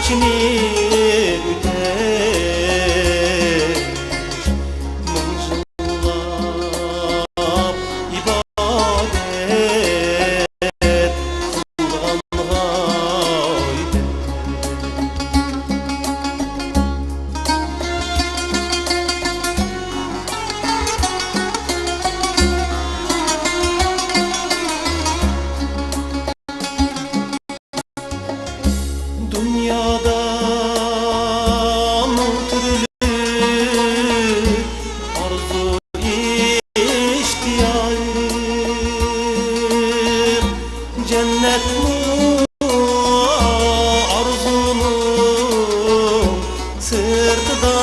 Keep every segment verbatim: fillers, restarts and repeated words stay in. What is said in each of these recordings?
ئۆتەش مىڭ يىللاپ ئىبادەت قىلغانغا ئۆتەش. دۇنيادا مىڭ تۈرلۈك ئارزۇ ئىشتىياق، جەننەتمۇ ئارزۇنىڭ سىرتىدا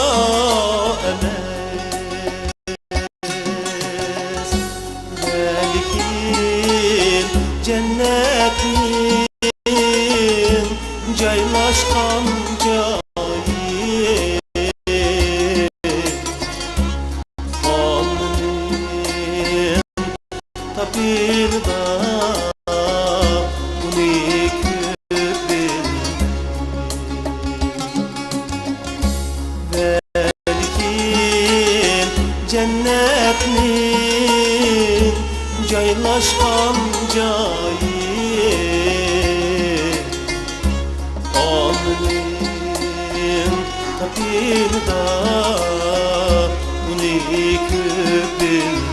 ئەمەس. بەلكىم جەننەتنىڭ جايلاشقان جايى ئالنىڭ تاپىنىدا ئۇنى كۆپ بىلمەي. بەلكىم جەننەتنىڭ جايلاشقان جايى ئالنىڭ تاپىنىدا ئۇنى كۆپ بىلمەي.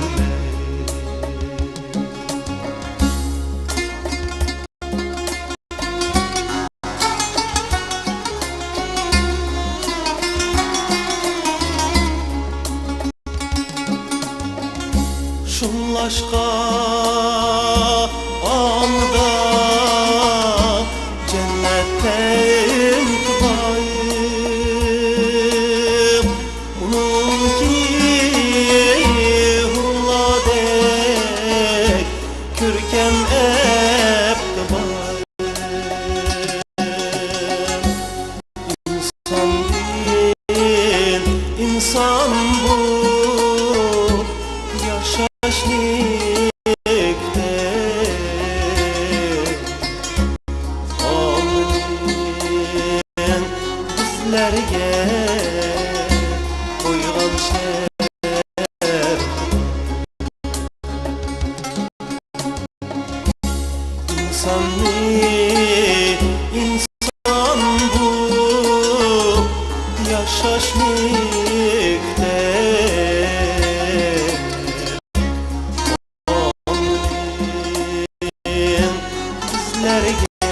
شۇڭلاشقا ئالنىدا جەننەتتە ئىنتىزار. ئۇنىڭكى ھۇرۇنلاردەك كۆركەم ئەپتى بار. ئىنساندىن ئىنسان بۇ ياشاشنى كۈتەر. ئالنىڭ بىزلەرگە قويغان شەرت. ئىنساننى ئىنسان بۇ ياشاشنى كۈتەر. ئالنىڭ بىزلەرگە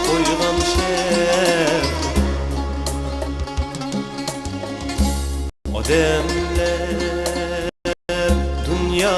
قويغان شەرت. ئادەملەر دۇنيا